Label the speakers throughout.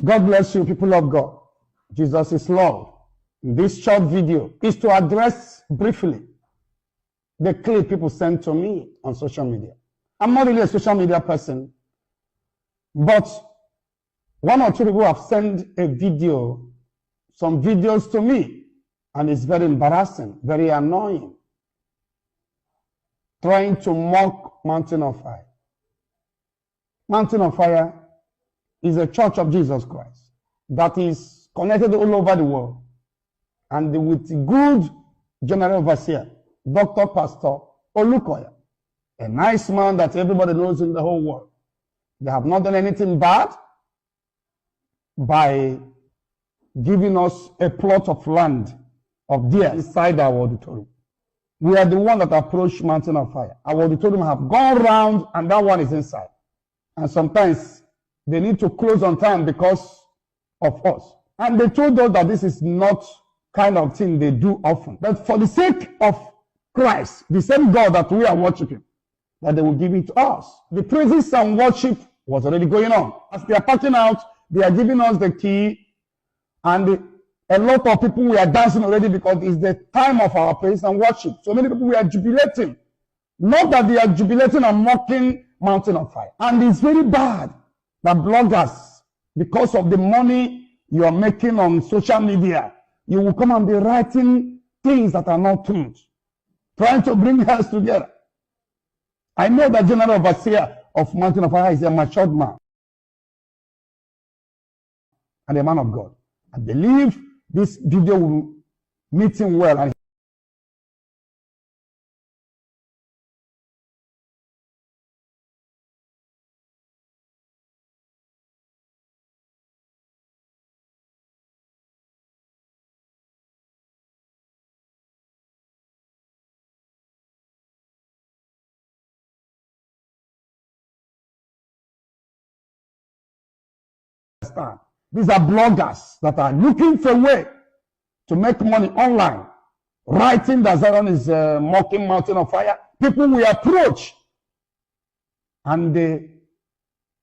Speaker 1: God bless you, people of God. Jesus is Lord. This short video is to address briefly the clip people sent to me on social media. I'm not really a social media person, but one or two people have sent a video, some videos to me, and it's very embarrassing, very annoying. Trying to mock Mountain of Fire. Mountain of Fire is a church of Jesus Christ that is connected all over the world and with good general overseer, Dr. Pastor Olukoya, a nice man that everybody knows in the whole world. They have not done anything bad by giving us a plot of land of theirs inside our auditorium. We are the one that approached Mountain of Fire. Our auditorium have gone round and that one is inside. And sometimes they need to close on time because of us. And they told us that this is not kind of thing they do often. But for the sake of Christ, the same God that we are worshiping, that they will give it to us. The praises and worship was already going on. As they are packing out, they are giving us the key, and a lot of people were dancing already because it's the time of our praise and worship. So many people were jubilating. Not that they are jubilating and mocking Mountain of Fire. And it's very bad that bloggers, because of the money you are making on social media, you will come and be writing things that are not truth, trying to bring us together. I know that General Overseer of Mountain of Fire is a matured man and a man of God. I believe this video will meet him well and understand. These are bloggers that are looking for a way to make money online, writing that Zion is mocking Mountain of Fire. People will approach and they,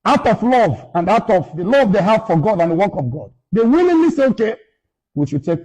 Speaker 1: out of love and out of the love they have for God and the work of God, they willingly say, okay, we should take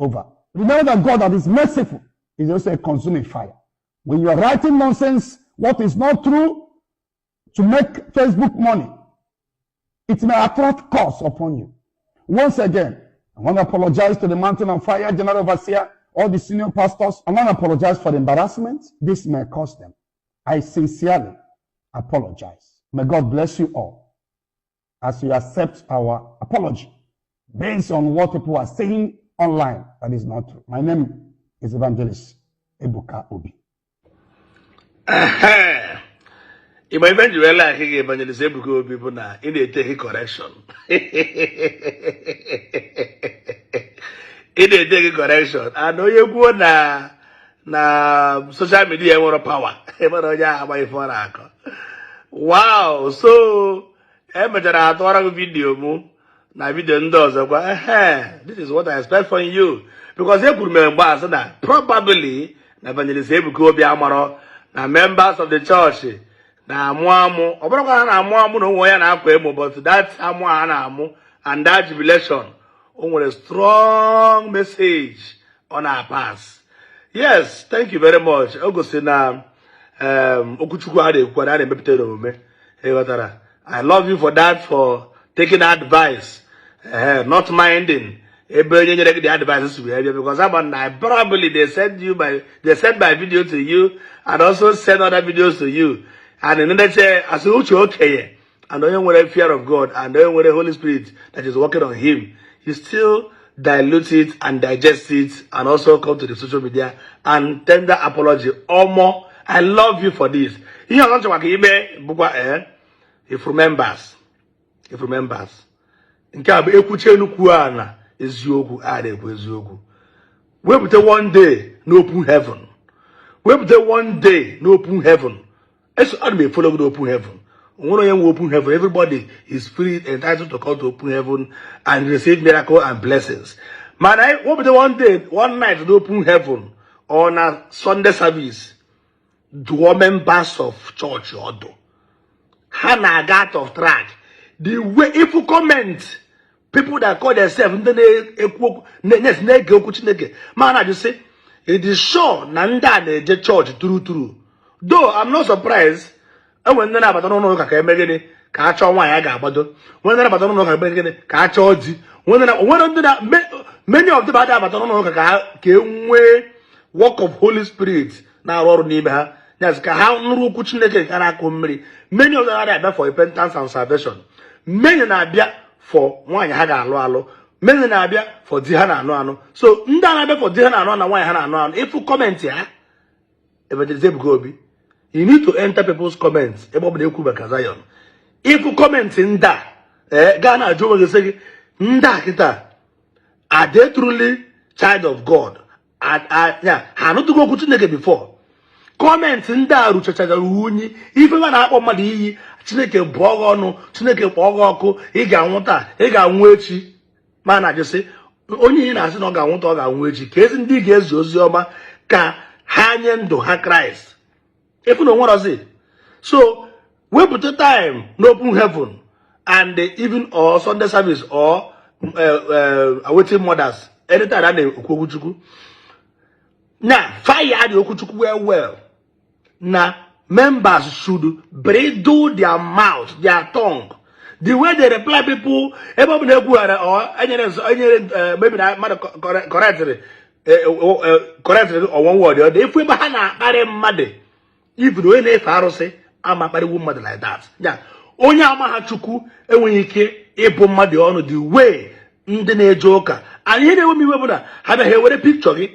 Speaker 1: over. Remember that God that is merciful is also a consuming fire. When you are writing nonsense, what is not true, to make Facebook money, it may attract curse upon you. Once again, I want to apologize to the Mountain of Fire, General Overseer, all the senior pastors. I want to apologize for the embarrassment this may cause them. I sincerely apologize. May God bless you all as you accept our apology based on what people are saying online that is not true. My name is Evangelist Ebuka Obi.
Speaker 2: Ịma ife m ji wee like gị, Evangelist Ebuka Obi, bụ na ị na-etake correction, ị na-etake correction, and onye kwuo na social media enwere power, ịmara onye ahụ agba ife ọ na-akọ. Wow, so emechara atụọrọ gị video mụ na video ndị ọzọ kwa. Ehe, this is what I expect from you, because ekwuru m mgbe asị na probably na Evangelist Ebuka Obi amarọ na members of the church na-amụ amụ. Ọ bụrụkwa na na-amụ amụ na onwe onye na-akwa emo, but that amụ a na-amụ and that jubilation, o nwere strong message ọ na-pass. Yes, thank you very much. O gosi na okwuchukwu a na-ekwu na a na-emepụta n'omume. Ịghọtara? I love you for that, for taking advice, not minding ebe onye nyere gị the advice si wee bịa, because ama na probably they send my video to you and also send other videos to you, and nneche asị uche okenye and onye nwere fear of God and onye nwere Holy Spirit that is working on him, he still dilute it and digest it and also come to the social media and tender apology. Omo, I love you for this. Ihe ọzọ nchọkwa ka ime bụkwa if remembers nke a bụ ekwuche nnukwu a na eziokwu a na-ekwu eziokwu. Wepụta one day n'open heaven, wepụta one day n'open heaven. Eso ana m efollow gị n'open heaven. Onwere onye nwe open heaven. Everybody is free, entitled to come to open heaven and receive miracle and blessings. Mana wepụta one day, one night n'open heaven or na Sunday service, dụọ members of church ọdụ ha na-aga out of track. The way if you comment People that call themselves ndị na-ekwu okwu, na-ege okwu Chineke, ma na-ajụ sị, it is sure na ndị a na-eje chọọchị true true? Though I'm not surprised. Enwere ndị na-abata n'ụlọ ụka ka eme gịnị? Ka a chọọ nwaanyị a ga-agbado. Nwere ndị na-abata n'ụlọ ụka eme gịnị? Ka a chọọ di. Nwere ndị na many of them adịghị abata n'ụlọ ụka ka ha ka e nwee work of Holy Spirit na-arụ ọrụ n'ime ha, yes, ka ha nụrụ okwu Chineke nke na-akụ mmiri. Many of them adịghị abịa for repentance and salvation. Many na-abịa for nwaanyị ha ga-alụ alụ. Many na-abịa for di ha na-anụ anụ. So ndị a na-abịa for di ha na-anụ anụ na nwaanyị ha na-anụ anụ, ịfụ comment ha, Evangelist Ebuka Obi, you need to enter people's comments ebe ọ bụla ekwu maka Zion. Ịfụ comment ndị a, ee, gaa na-ajụ onwe gị sị gị, ndị a kịta, are they truly child of God? Ya ha anụtụgo okwu Chineke before? Comment ndị a ruchachara unyi. Ife ma na-akpọ mmadụ iyi, Chineke bụọ gị ọnụ, Chineke kpọọ gị ọkụ, ị ga-anwụ taa, ị ga-anwụ echi. Ma na-ajụ sị, onye ị na-asị na ọ ga-anwụ taa, ọ ga-anwụ echi, ka ezi ndị ga-ezi ozi ọma ka ha nye ndụ ha Kraịst efu na onwerozi. So wepụta time n'open heaven and even or Sunday service or awaiting mothers, anytime a na-ekwu okwu Chukwu na fire dị okwu Chukwu well well, na members should bridle their mouth, their tongue, the way they reply people ebe ọ bụ na ekwughara or enyere maybe na mmadụ correctịrị or one word, ọ dị efu ebe ha na-akparị mmadụ. Even onye na-efe arụsị ama akparịwu mmadụ like that. Ya onye ama ha Chukwu enweghị ike ịbụ mmadụ ọnụ the way ndị na-eje ụka. And ihe na-enwe m iwe bụ na ha bịa, ha ewere picture gị,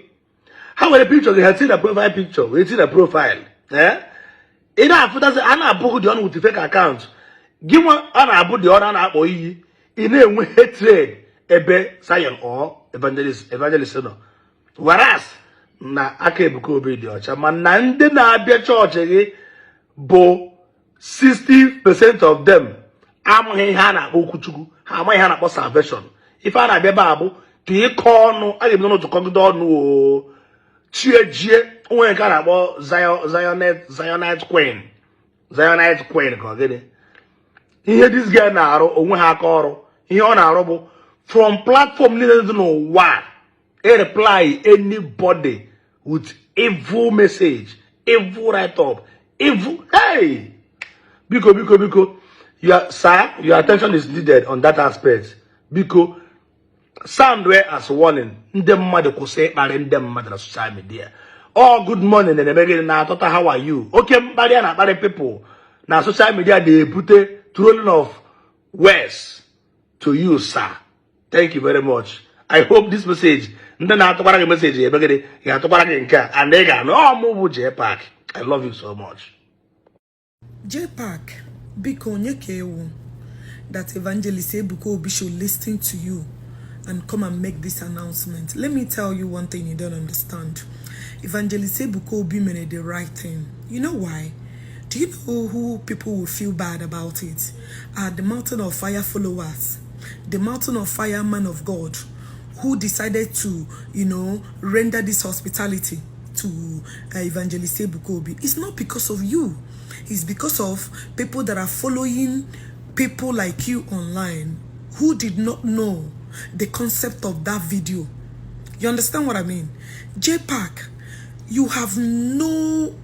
Speaker 2: ha were picture gị, ha tinye na profile picture, wee tinye na profile. Ee, ị na-afụtazi a na-abụ gị ọnụ with fake account gị nwa a na-abụ dị ọnụ, a na-akpọ iyi. Ị na-enwe hatred ebe Zion or evangelist nọ, whereas na aka Ebuka Obi dị ọcha. Mana ndị na-abịa chọọchị gị bụ 60% of them amaghị ihe a na-akpọ okwuchukwu. Ha amaghị ihe a na-akpọ salvation. Ife a na-abịa ebe a bụ tụ ịkọ ọnụ a ga-ebido n'ụtụ kọgide ọnụ o chie jie. Onwe nke a na-akpọ Zionite Queen, Zionite Queen, ka ọ gịnị? Ihe this guy na-arụ onwe ha aka ọrụ, ihe ọ na-arụ bụ from platform niile dị n'ụwa a reply anybody with evil message, evil write up, evil. Hey, biko, biko, biko, your sir, your attention is needed on that aspect. Biko, sound well as warning. Ndị mmadụ kwụsị ịkparị ndị mmadụ na social media. All good morning na-eme gịnị na-atọta? How are you? Oke mkparị a na-akparị people na social media na-ebute trolling of words to you, sir. Thank you very much. I hope this message, ndị na-atụkwara gị message ebe gịnị ga-atụkwara gị nke a, and ị ga-anụ ọ. Mụ bụ J Park. I love you so much.
Speaker 3: J Park, biko, onye ka ewu that Evangelist Ebuka Obi should listen to you and come and make this announcement? Let me tell you one thing you don't understand. Evangelist Ebuka Obi made the right thing. You know why? Do you know who people will feel bad about it? Are the Mountain of Fire followers, the Mountain of Fire man of God, who decided to render this hospitality to Evangelist Ebuka Obi. It's not because of you. It's because of people that are following people like you online who did not know the concept of that video. You understand what I mean? J Park, you have no,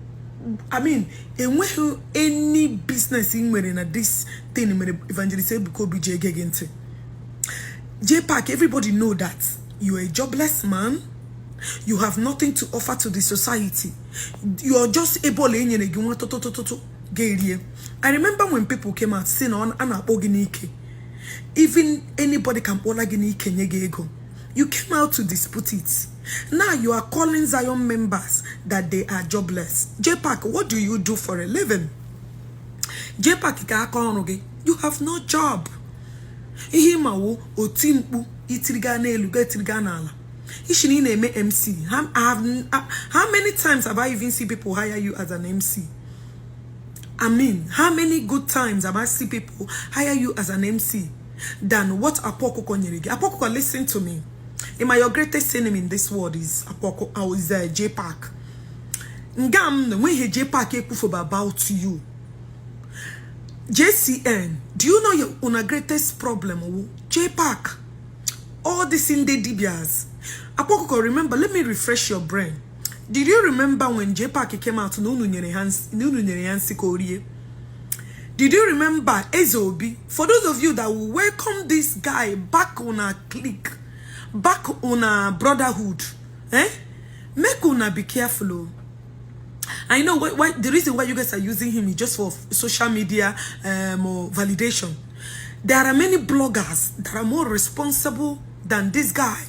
Speaker 3: I mean, enweghị any business ị nwere na this thing mere Evangelist Ebuka Obi ji ege gị ntị. J Park, everybody know that you are a jobless man. You have nothing to offer to the society. You are just able enyere gị nwa tụtụtụtụ ga-erie. I remember when people came out saying na a na-akpọ gị n'ike. Even anybody can kpọla gị n'ike nye gị ego. You came out to dispute it. Now you are calling Zion members that they are jobless. J Park, what do you do for a living? J Park, ka aka ọrụ gị. You have no job. Ihe ịmawo oti mkpu itiriga n'elu ga etiriga n'ala. Ishi na ị na-eme MC. How many times have I even seen people hire you as an MC? I mean, how many good times have I seen people hire you as an MC than what Akwa Okuko nyere gị? Akwa Okuko, listen to me. In my your greatest enemy in this world is Akwa Okuko, is J Park. Nga m na nweghị J Park ekwufoba about you. JCN, do you know your una greatest problem? J Park. All these ndị dibias. Akwa Okuko, remember, let me refresh your brain. Did you remember when JPAC came out na unu nyere ya nsị ka o rie? Did you remember Ezeobi? For those of you that will welcome this guy back on a clique, back on a brotherhood, eh? Make una be careful. Oh. I know why the reason why you guys are using him is just for social media or validation. There are many bloggers that are more responsible than this guy.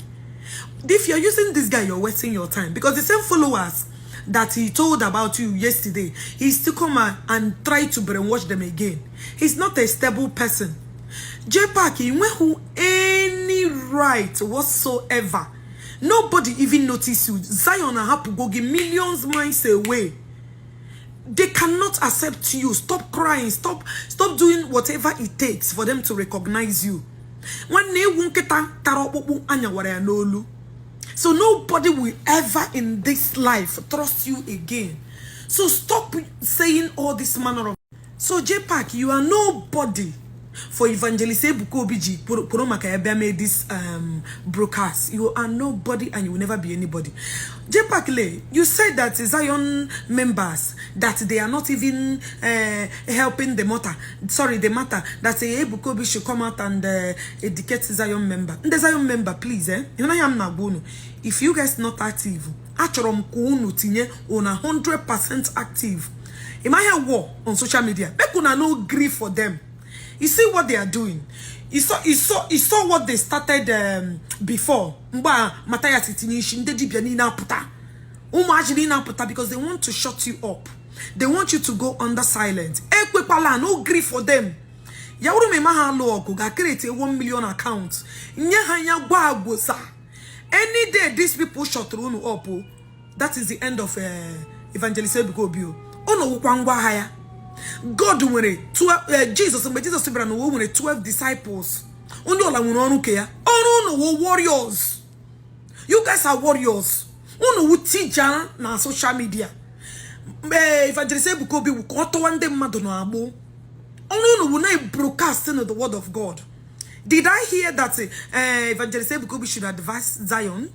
Speaker 3: If you're using this guy, you're wasting your time, because the same followers that he told about you yesterday, he still come and try to brainwash them again. He's not a stable person. JPAC, he who any right whatsoever. Nobody even notice you. Zion ahapụgo gị millions miles away. They cannot accept you. Stop crying. Stop doing whatever it takes for them to recognize you. Nwanne, ewu nkịta tara ọkpụkpụ anyawara ya n'olu. So nobody will ever in this life trust you again. So stop saying all this manner of. So JPAC, you are nobody for Evangelist Ebuka Obi ji kwuru maka ya bịa mee this broadcast. You are nobody and you will never be anybody. JPAC le, you said that Zion members, that they are not even helping the matter. Sorry, the matter that Ebuka Obi should come out and educate Zion member. The Zion member, please, eh? You know I am na unu. If you guys not active, achọrọ m ka unu tinye una 100% active. Imagine war on social media. Make una no gree for them. You see what they are doing. You saw what they started before. Mgbe a Matthias tinye isi ndị dibịa niile apụta. Ụmụaji niile apụta because they want to shut you up. They want you to go under silent. Ekwekwala, no gree for them. Ya wụrụ ma ịma ha alụ ọgụ ga create a 1 million account. Nye ha ya gwa agwosa. Any day these people shut unu up, oh, that is the end of Evangelist Ebuka Obi. O. Unu wụkwa ngwa agha ya. God nwere 12, Jesus, mgbe Jesus bịara n'ụwa, o nwere 12 disciples. Onye ọla nwere ọrụ ke ya. Ọrụ unu wụ warriors. You guys are warriors. Unu wụ tija na social media. Mgbe Evangelist Ebuka Obi wụ ka ọ tọwa ndị mmadụ n'agbụ. Ọrụ unu wụ na broadcasting the word of God. Did I hear that Evangelist Ebuka Obi should advise Zion?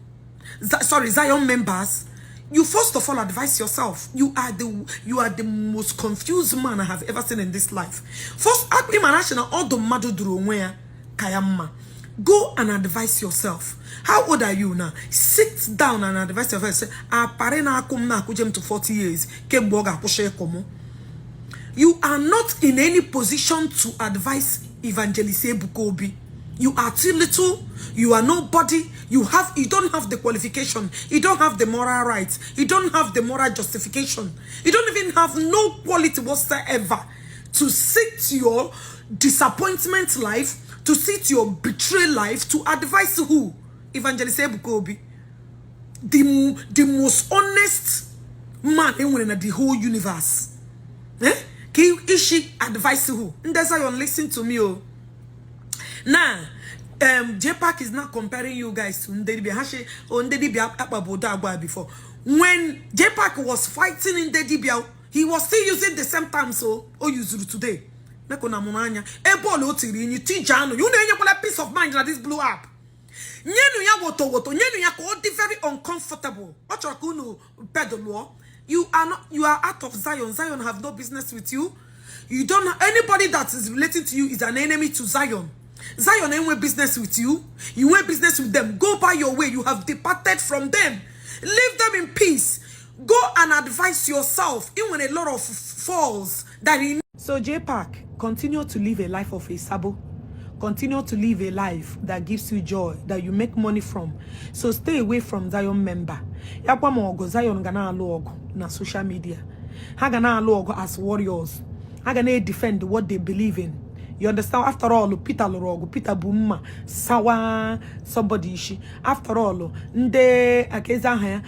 Speaker 3: Sorry, Zion members. You first of all advise yourself. You are the most confused man I have ever seen in this life. First, na ọdụ mmadụ duru onwe ya ka ya mma. Go and advise yourself. How old are you now? Sit down and advise yourself. Say, apari na akụ m na-akụje m to 40 years. Kemgbe ọ ga-akwụsị ịkụ mụ. You are not in any position to advise Evangelist Ebuka Obi. You are too little. You are nobody. You don't have the qualification. You don't have the moral rights. You don't have the moral justification. You don't even have no quality whatsoever to sit your disappointment life, to sit your betrayal life, to advise who? Evangelist Ebuka Obi. The most honest man in the whole universe. Eh? Ka ishi advise who? Ndị Zion, listen to me, oh. Now, JPAC is not comparing you guys to ndị dibia. Ha shi, oh, ndị dibia akpabodo agwa before. When JPAC was fighting ndị dibia, he was still using the same terms, so o used today. Make una mụrụ anya. Ebe ọla o tiri inyi tija anụ. You na-enyekwala peace of mind na this blue app. Nyenu ya woto woto. Nyenu ya ka ọ dị very uncomfortable. Ọ chọrọ ka unu pedalụọ. You are not, you are out of Zion. Zion have no business with you. You don't, anybody that is relating to you is an enemy to Zion. Zion ain't want business with you. You want business with them. Go by your way. You have departed from them. Leave them in peace. Go and advise yourself. Even a lot of falls that he. So JPAC, continue to live a life of a sabo. Continue to live a life that gives you joy, that you make money from. So stay away from Zion member. Yakwa ma ọgụ Zion ga na-alụ ọgụ na social media. Ha ga na-alụ ọgụ as warriors. Ha ga na-defend what they believe in. You understand? After all, Peter lụrụ ọgụ. Peter bụ mma sawa somebody ishi. After all, ndị akaezi aha ya,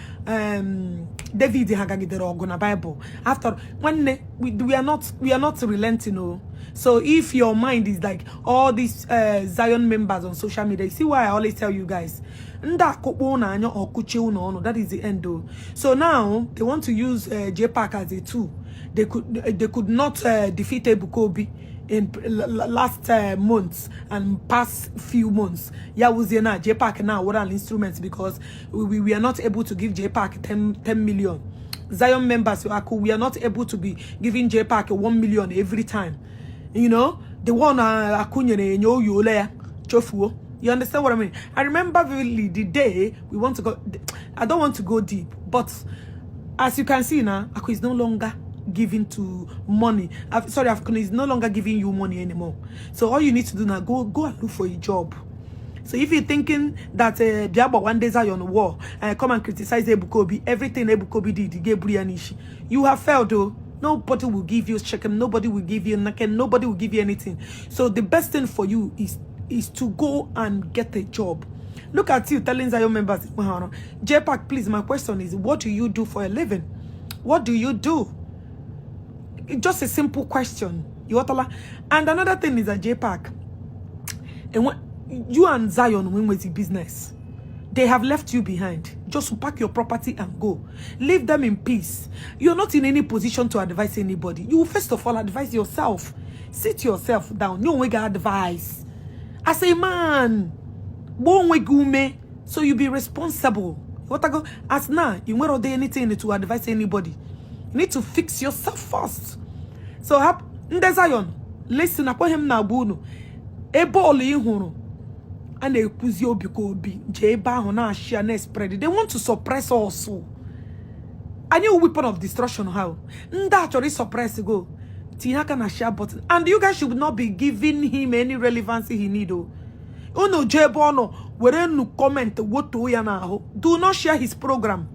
Speaker 3: David ha gagidere ọgụ na Bible. After nwanne, we are not relenting, oh. So if your mind is like all these Zion members on social media, you see why I always tell you guys, ndị akụkpọ unu anya ọkụchie unu ọnụ, that is the end, oh. So now they want to use JPAC as a tool. They could not defeat Ebuka Obi in last months and past few months. Ya wuzie na JPAC now what an instruments because we are not able to give JPAC 10 million. Zion members, we are not able to be giving JPAC 1 million every time. The one akunyere enye oyola ya chofuo. You understand what I mean? I remember vividly the day we want to go. I don't want to go deep, but as you can see now, Aku is no longer giving to money. Sorry, Aku is no longer giving you money anymore. So all you need to do now, go and look for a job. So if you're thinking that Biaba one day Zion war and come and criticize Ebuka Obi, everything Ebuka Obi did, he gave Brianishi, you have failed though. Nobody will give you chicken, nobody will give you nothing, nobody will give you anything. So the best thing for you is to go and get a job. Look at you telling Zion members, JPAC, please, my question is, what do you do for a living? What do you do? It's just a simple question. You want? And another thing is that JPAC, and when you and Zion win with the business, they have left you behind. Just pack your property and go. Leave them in peace. You're not in any position to advise anybody. You first of all advise yourself. Sit yourself down. You only get advice. As a man, gbaa onwe gị ume so you be responsible. What I go as now, you won't do anything to advise anybody. You need to fix yourself first. So hap ndị Zion, listen, akpọghị m na-agba unu ebe ọla ị hụrụ a na-ekwuzi obi ka obi jee ebe ahụ na-ashia na spread. They want to suppress us. Anyị wụ weapon of destruction ha o. Ndị a chọrọ suppress go tinye aka na share button, and you guys should not be giving him any relevancy he need o. Unu jee ebe ọ nọ were nu comment wotuo ya n'ahụ. Do not share his program.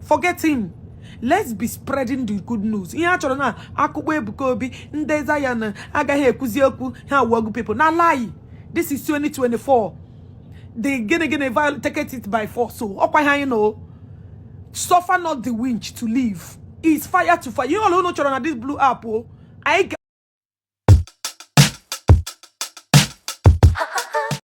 Speaker 3: Forget him. Let's be spreading the good news. Ihe a chọrọ na akụkọ Ebuka Obi, ndị Zion agaghị ekwuzi okwu ha wọgụ people na lie. This is 2024. The gịnị gịnị viol take it by force. So ọkwa ihe anyị nọ, suffer not the winch to live is fire to fire. Ihe ọla unu chọrọ na this blue app o anyị.